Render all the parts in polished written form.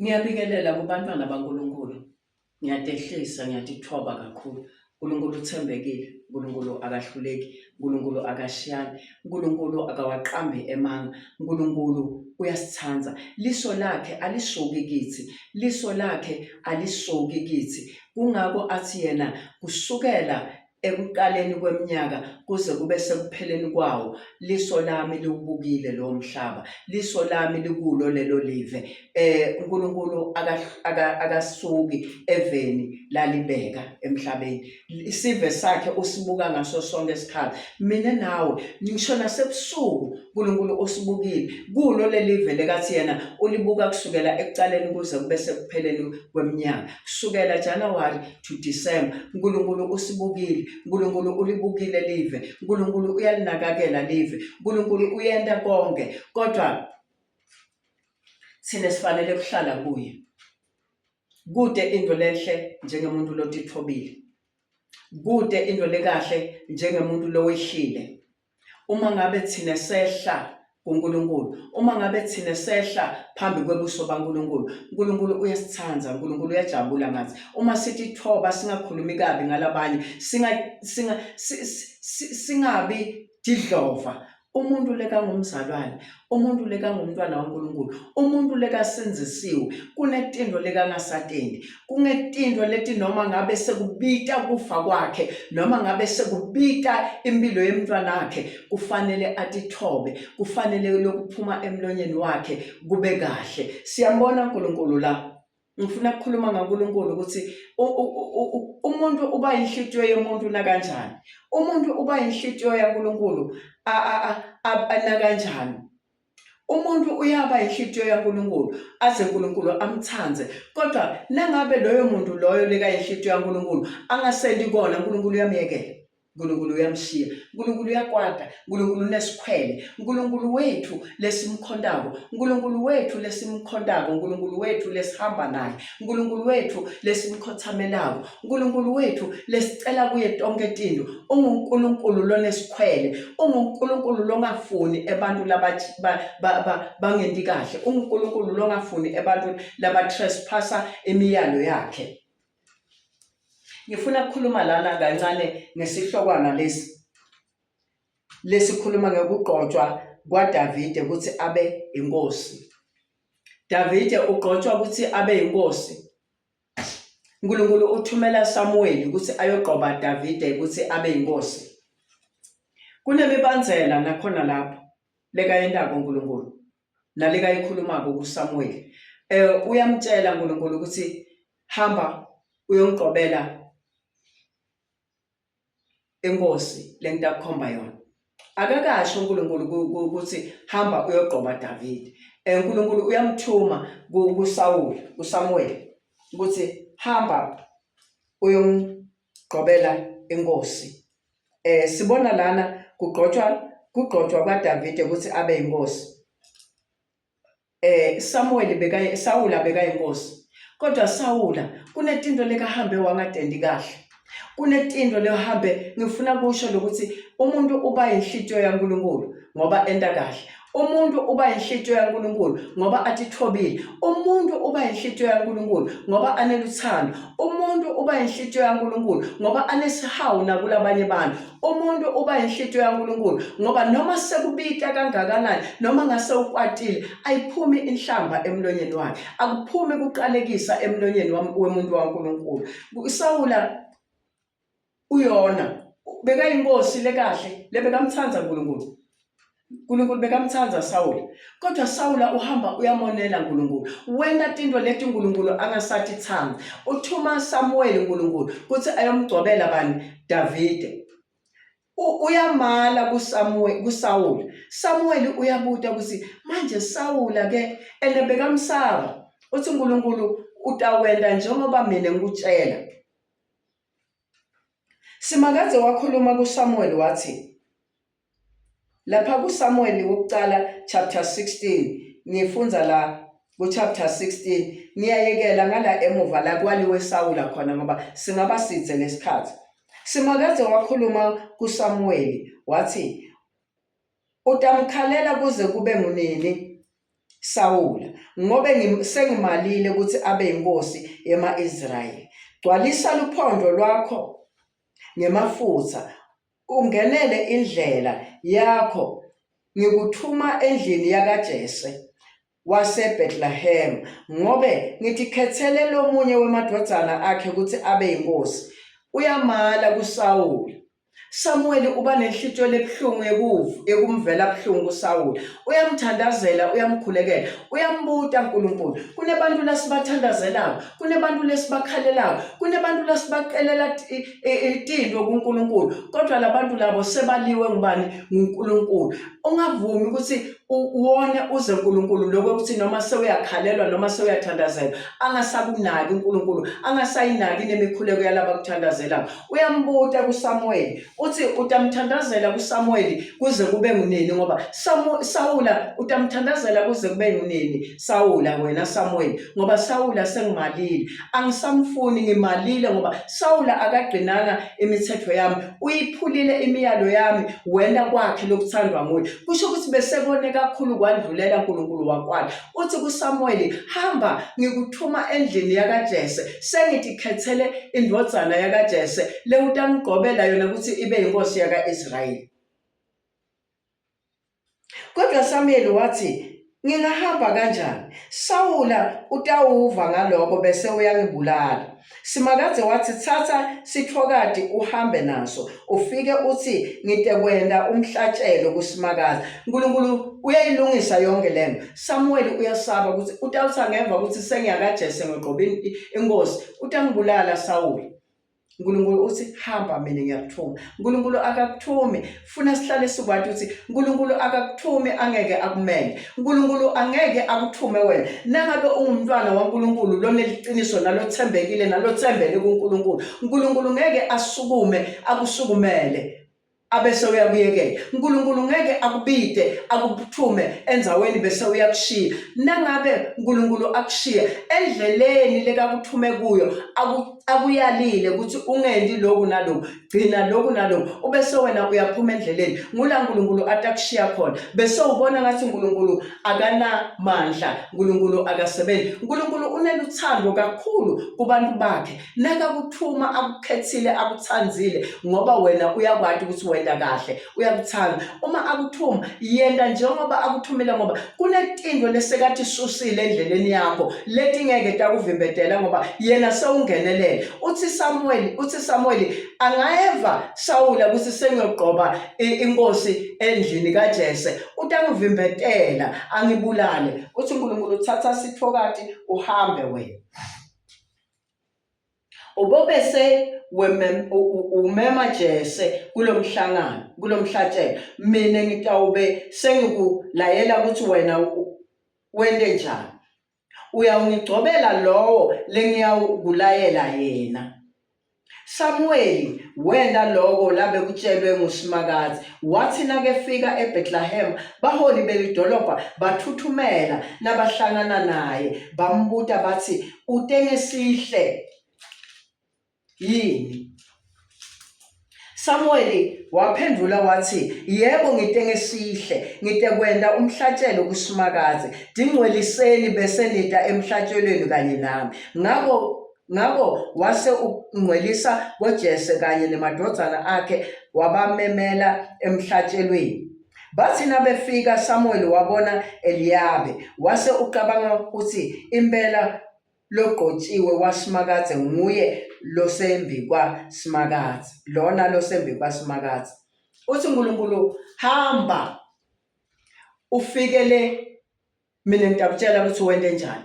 Ngiyabingelela kubantwana baNkulunkulu. Ngiyatehlisa, ngiyatithoba kakhulu. uNkulunkulu uthembekile, uNkulunkulu akahluleki, uNkulunkulu akashiyani, uNkulunkulu akawaqambi emanga, uNkulunkulu uyasithanda. Liso lakhe alisuki kithi, liso lakhe alisuki kithi. Kungako athi yena kusukela Ekuqaleni kweminyaka kuze kube sekupheleni kwawo, liso lami liwubukile lowo mhlaba, liso lami likulo lelo live. Eh uNkulunkulu akasuki eveni lalibeka emhlabeni. Isive sakhe usibuka ngaso sonke isikhathi. Mina nawe ngisho nasebusuku uNkulunkulu usibukile kulo lelive lekathi yena ulibuka kusukela ekuqaleni kuze kube sekupheleni kweminyaka. Kusukela January to December uNkulunkulu usibukile uNkulunkulu ulibukile live uNkulunkulu uyalinakakela live uNkulunkulu uyenta konke kodwa thina sifanele kuhlala kuye kude into lenhle njengemuntu lotithobile kude into lekahle njengemuntu lowehlile Uma ngabe thina sehla kuNkulunkulu, uma ngabe thina sehla phambi kwebuso baNkulunkulu, uNkulunkulu uyasithanda, uNkulunkulu uyajabula ngathi. Uma sithi thoba singakhulumi kabi ngalabanye, singa singa singabi didlova. Umuntu lekangumzalwane, umuntu lekangumntwana waNkulunkulu, umuntu lekasindzisiwe, kunetinto lekangasatenti, kungetinto leti noma ngabe sekubita kufa kwakhe noma ngabe sekubita impilo yemntwanakhe kufanele atithobe, kufanele lokuphuma emlonyeni wakhe kube kahle. Siyambona uNkulunkulu la. Ngifuna ukukhuluma ngaNkulunkulu ukuthi umuntu uba inhlitiyo yomuntu nakanjani. Umuntu uba inhlitiyo yaNkulunkulu nakanjani. Umuntu uyaba inhlitiyo yaNkulunkulu aze uNkulunkulu amthande kodwa nangabe loyo muntu loyo lekayinhlitiyo yaNkulunkulu angasenti kona uNkulunkulu uyamyekela. uNkulunkulu uyamshiya uNkulunkulu uyakwata uNkulunkulu unesikhwele uNkulunkulu wethu lesimkhontako uNkulunkulu wethu lesimkhontako uNkulunkulu wethu lesihamba naye uNkulunkulu wethu lesimkhothamelako uNkulunkulu wethu lesicela kuye tonke tinto unguNkulunkulu lonesikhwele unguNkulunkulu longafuni abantu labangenti kahle unguNkulunkulu longafuni abantu labatresphasa imiyalo yakhe Ngifuna ukukhuluma lana kancane ngesihlokwana lesi lesikhuluma ngokugqotshwa kwaDavide ukuthi abe inkosi. Davide ugqotshwa ukuthi abe inkosi. uNkulunkulu uthumela Samuweli ukuthi ayogqoba Davide ukuthi abe inkosi. Kunemibandzela nakhona lapho lekayentako uNkulunkulu. nalekayikhulumako kuSamuweli. Eh uyamtshela uNkulunkulu ukuthi hamba uyongigqobela inkosi lengitakukhomba yona. Akakasho uNkulunkulu ukuthi hamba uyogqoba David. Eh uNkulunkulu uyamthuma kuSawuli, kuSamuel ukuthi hamba uyongigqobela inkosi. Eh sibona lana kugqotshwa kugqotshwa kwaDavide ukuthi abe inkosi. Eh Samuel beka Sawula beka inkosi. Kodwa Sawula kunetinto lekahambe wangatendi kahle. Kunetinto lehambe ngifuna kusho lokuthi umuntu uba inhlitiyo yaNkulunkulu ngoba enta kahle. Umuntu uba inhlitiyo yaNkulunkulu ngoba atithobile. Umuntu uba inhlitiyo yaNkulunkulu ngoba aneluthando. Umuntu uba inhlitiyo yaNkulunkulu ngoba anesihawu nakulabanye abantu. Umuntu uba inhlitiyo yaNkulunkulu ngoba noma sekubita kangakanani noma ngase ukwatile ayiphumi inhlamba emlonyeni wakhe. Akuphumi kuqalekisa emlonyeni wemuntu waNkulunkulu. Sawula uyona bekayinkosi lekahle lebekamthanda uNkulunkulu uNkulunkulu bekamthanda Sawula kodwa Sawula uhamba uyamonela uNkulunkulu wena tinto leti uNkulunkulu angasathi thanda uthuma Samuel uNkulunkulu kuthi ayomgcobela bani Davide uyamala kuSamuel kuSawula Samuel uyabuta ukuthi manje Sawula ke ene bekamsaba uthi uNkulunkulu utawenda njengoba mina ngikutshela Simakadze wakhuluma kuSamuweli wathi, lapha kuSamuweli wokucala chapter 16 ngifundza la kuchapter 16 ngiyayekela ngala emuva la kwaliwe Sawula khona ngoba singaba sidze lesikhathi. Simakadze wakhuluma kuSamuweli wathi, utamkhalela kuze kube ngunini? Sawula, ngobe sengimalile kutsi abe yinkhosi yema-Israyeli. Gcwalisa luphondvo lwakho ngemafutsa, ungenele indlela yakho, ngikutfuma endlini yakaJese waseBhetlehema, ngobe ngitikhetsele lomunye wemadvodzana akhe kutsi abe yinkhosi. Uyamala kuSawula. Samuweli uba nenhlitiyo lebuhlungu yekuva yekumvela buhlungu kuSawula. Uyamthandazela, uyamkhulekela, uyambuta uNkulunkulu. Kunebantu lasibathandazelako, kunebantu lesibakhalelako, kunebantu lasibacelela tinto kuNkulunkulu. Kodwa labantu labo sebaliwe ngubani? NguNkulunkulu. Ungavumi ukuthi uwone uze uNkulunkulu lokho ukuthi noma sewuyakhalelwa noma sewuyathandazelwa angasakunaki uNkulunkulu, angasayinaki nemikhuleko yalaba kuthandazelako. Uyambuta kuSamuweli uthi utamthandazela kuSamuweli kuze kube ngunini ngoba Samu, Sawula utamthandazela kuze kube ngunini Sawula wena Samuweli ngoba Sawula sengimalile angisamfuni ngimalile ngoba Sawula akagcinanga imithetho yami uyiphulile imiyalo yami wenta kwakhe lokuthandwa nguye kusho ukuthi besekone kakhulu kwandlulela uNkulunkulu wakwala Uthi kuSamuweli, Hamba, ngikuthuma endlini yakaJese, sengitikhetsele indvodzana yakaJese, lewutangigcobela yona kutsi ibe yinkhosi yaka-Israyeli. Kodwa Samuyeli watsi, Ngingahamba kanjani? Sawula utawuva ngaloko bese uyangibulala. Simakadze watsi, Tsatsa sitfokati uhambe naso, ufike utsi, Ngitekwenta umhlatjelo kuSimakadze. Nkulunkulu uyayilungisa yonkhe lento. Samuweli uyasaba kutsi utawutsi angeva kutsi sengiyakaJese ngigqobe inkhosi, utangibulala Sawula. Nkulunkulu utsi hamba mina ngiyakuthuma. Nkulunkulu akakuthumi, funa sihlale sikwati ukuthi uNkulunkulu akakuthumi angeke akumele. uNkulunkulu angeke akuthume wena. Nangabe ungumntwana waNkulunkulu loneliciniso nalothembekile nalothembele kuNkulunkulu, uNkulunkulu ngeke asukume akusukumele abese uyakuyekela. uNkulunkulu ngeke akubite akuthume endzaweni bese uyakushiya. Nangabe uNkulunkulu akushiya endleleni lekakuthume kuyo akuyalile ukuthi ungendi lokhu naloku gcina lokhu naloku ubese wena uyaphuma endleleni ngula uNkulunkulu atakushiya khona bese ubona ngathi uNkulunkulu akanamandla uNkulunkulu akasebenzi uNkulunkulu uneluthando kakhulu kubantu bakhe nakakuthuma akukhethile akuthandzile ngoba wena uyakwati ukuthi wenta kahle uyakuthanda uma akuthuma yenta njengoba akuthumile ngoba kunetinto lesekathi susile endleleni yakho letingeke takuvimbetela ngoba yena sewungenelele uthi Samuel uthi Samuel angayeva Sawula ukuthi sengiyogqoba inkosi endlini kaJese utangivimbetela angibulale uthi uNkulunkulu uthatha sithokati uhambe wena Ubobese umema Jese kulomhlangano kulomhlatshelo mina ngitawube sengikulayela ukuthi wena wente njani uyawungigcobela lowo lengiyawukulayela yena Samuweli wenta loko labekutshelwe nguSimakadze. Watsi nakefika eBhetlehema, baholi belidolobha batfutfumela nabahlangana naye, bambuta batsi, Ute ngesihle yini? Samuweli waphendvula watsi, Yebo, ngite ngesihle, ngitekwenta umhlatjelo kuSimakadze. Tingcweliseni bese nita emhlatjelweni kanye nami. Ngako Ngako wase ungcwelisa boJese kanye nemadvodzana akhe wabamemela emhlatjelweni. Batsi nabefika, Samuweli wabona Eliyabe, wase ucabanga kutsi impela logcotjiwe waSimakadze nguye losembikwaSimakadze, lona losembikwaSimakadze. Utsi Nkulunkulu, hamba ufike le mina ngitakutshela ukuthi wente njani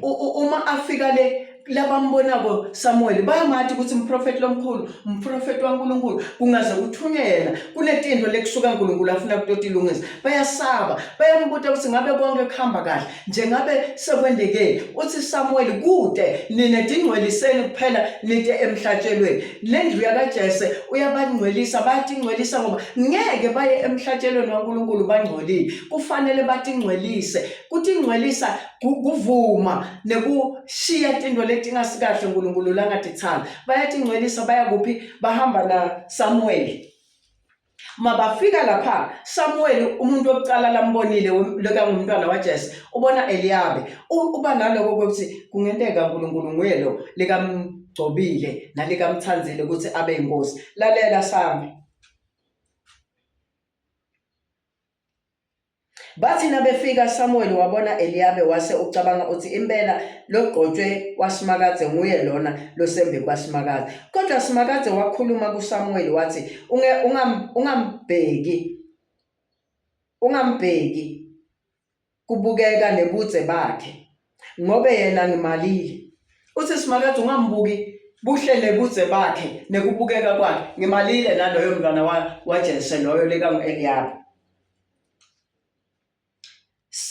uma afika le labambonako Samuel bayamati ukuthi umprofeti lomkhulu umprofeti waNkulunkulu kungaze kuthunywe yena kunetinto lekusuka uNkulunkulu afuna kutotilungisa bayasaba bayambuta ukuthi ngabe konke kuhamba kahle njengabe sekwendekeni uthi Samuel kude nine tingcweliseni kuphela nite emhlatshelweni lendlu yakaJese uyabangcwelisa bayatingcwelisa ngoba ngeke baye emhlatshelweni waNkulunkulu bangcolile kufanele batingcwelise kutingcwelisa kuvuma nekushiya tintfo letingasikahle uNkulunkulu langatitsandzi bayatingcwelisa baya kuphi bahamba na Samuel. Mabafika lapha Samuel umuntu wokuqala lambonile lekangumntwana waJese ubona Eliyabe uba naloko ukuthi kungenteka uNkulunkulu nguye lo likamgcobile nalikamthandzile ukuthi abe inkosi. Lalela sami. Bathi nabefika Samuweli wabona Eliyabe wase ucabanga uthi impela logcotshwe waSimakadze nguye lona losembi kwaSimakadze. Kodwa Simakadze wakhuluma kuSamuweli wathi unge ungam, ungambheki ungambheki kubukeka nebudze bakhe ngobe yena ngimalile. Uthi Simakadze ungambuki buhle nebudze bakhe nekubukeka kwakhe ngimalile naloyo mntwana waJese loyo lekangu-Eliyabe.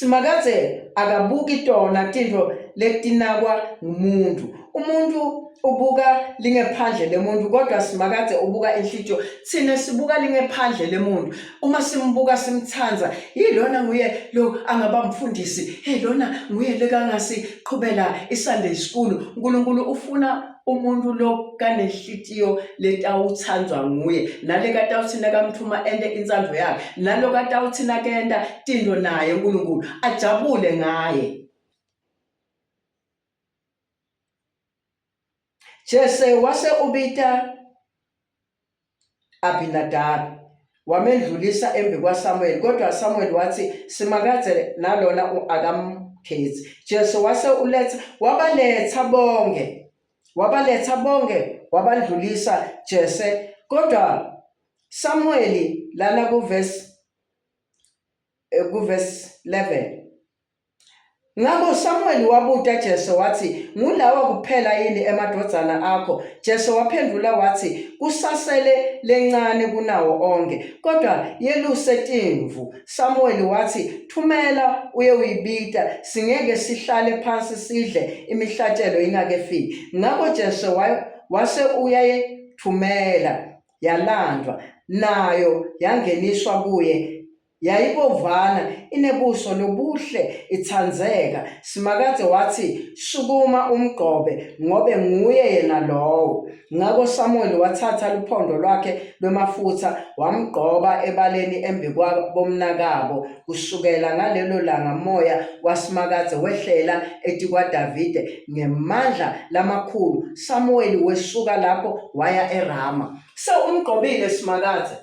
Simakadze akabuki tona tintfo letinakwa ngumuntfu. Umuntfu ubuka lingephandle lemuntfu kodwa Simakadze ubuka inhlitiyo. Tsine sibuka lingephandle lemuntfu. Uma simbuka simtsandza, yilona nguye lo angaba mfundisi, hey lona nguye lekangasiqhubela iSunday school. uNkulunkulu ufuna umuntu lo kanenhlitiyo letawutsandzwa nguye nalekatawutsi nakamtfuma ente intsandvo yakhe nalokatawutsi nakenta tintfo naye uNkulunkulu ajabule ngaye. Jese wase ubita Abinadabi wamendlulisa embikwaSamuweli, kodvwa Samuweli watsi, Simakadze nalona akamkhetsi. Jesu wase uletsa, wabaletsa bonkhe, wabaletsa bonkhe, wabandlulisa Jese. Kodvwa Samuweli lana kuvesi eh, kuvesi 11 Ngako Samuweli wabuta Jese watsi, Ngulawa kuphela yini emadvodzana akho? Jese waphendvula watsi, Kusasele lencane kunawo onkhe, kodvwa yeluse timvu. Samuweli watsi, Tfumela uyewuyibita, singeke sihlale phansi sidle imihlatjelo ingakefiki. Ngako Jese wase uyayitfumela, yalandvwa, nayo yangeniswa kuye. Yayibovana, inebuso lobuhle, itsandzeka. Simakadze watsi, Sukuma umgcobe, ngobe nguye yena lowo. Ngako Samuweli watsatsa luphondvo lwakhe lwemafutsa wamgcoba ebaleni embikwabomnakabo. Kusukela ngalelo langa Moya waSimakadze wehlela etikwaDavide ngemandla lamakhulu. Samuweli wesuka lapho waya eRama. Sewumgcobile Simakadze.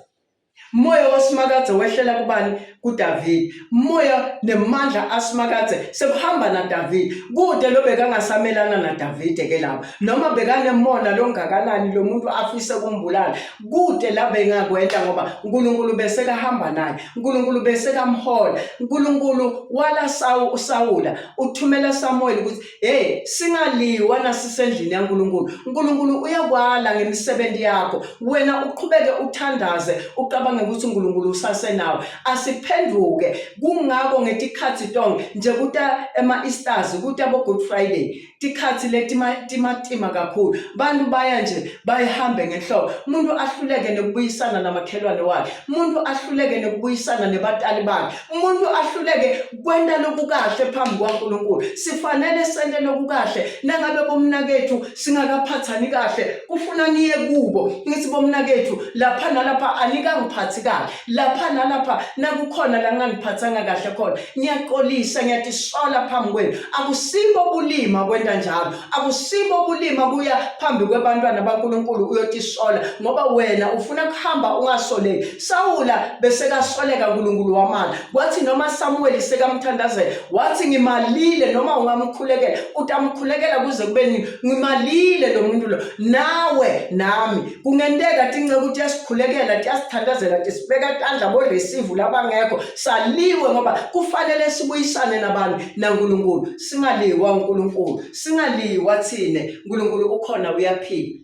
Moya waSimakadze wehlela kubani? KuDavide. Moya nemandla aSimakadze sekuhamba naDavide. Kute lobekangasamelana naDavide ke lapho. Noma bekanemona longakanani lomuntu afise kumbulala. Kute la bengakwenta ngoba uNkulunkulu besekahamba naye. uNkulunkulu besekamhola. uNkulunkulu wala Sawula uthumela Samuel ukuthi Hey, singaliwa nasisendlini yaNkulunkulu. uNkulunkulu uyakwala ngemisebenzi yakho. Wena uqhubeke uthandaze, ucabange ukuthi uNkulunkulu usasenawe. Asiphenduke. Kungako ngetikhatsi tonke nje kuta ema-Easters, kuta bo Good Friday. Tikhatsi letimatima kakhulu. Bantu baya nje bayihambe ngenhloko. Umuntu ahluleke nekubuyisana namakhelwane wakhe. Umuntu ahluleke nekubuyisana nebatali bakhe. Umuntu ahluleke kwenta lokukahle phambi kwaNkulunkulu. Sifanele sente lokukahle nangabe bomnaketfu singakaphathani kahle. Kufuna ngiye kubo ngithi bomnaketfu lapha nalapha anikangiphathi kahle. Lapha nalapha nakukhona la ngangiphathanga kahle khona. Ngiyaxolisa ngiyatisola phambi kwenu. Akusibo bulima kwenta njalo. Akusibo bulima kuya phambi kwebantwana baNkulunkulu uyotisola ngoba wena ufuna kuhamba ungasoleki. Sawula besekasoleka uNkulunkulu wamala. Kwathi noma Samuweli sekamthandazela wathi ngimalile noma ungamkhulekela utamkhulekela kuze kube nini ngimalile lo muntu lo nawe nami kungenteka tinceku tiyasikhulekela tiyasithandazela tisibeka tandla bo receive labangekho saliwe ngoba kufanele sibuyisane nabantu naNkulunkulu singaliwa uNkulunkulu singaliwa thine uNkulunkulu ukhona uyaphila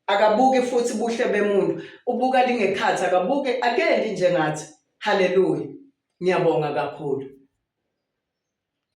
akabuki futhi buhle bemuntu ubuka lingekhathi akabuki akendi njengathi haleluya ngiyabonga kakhulu.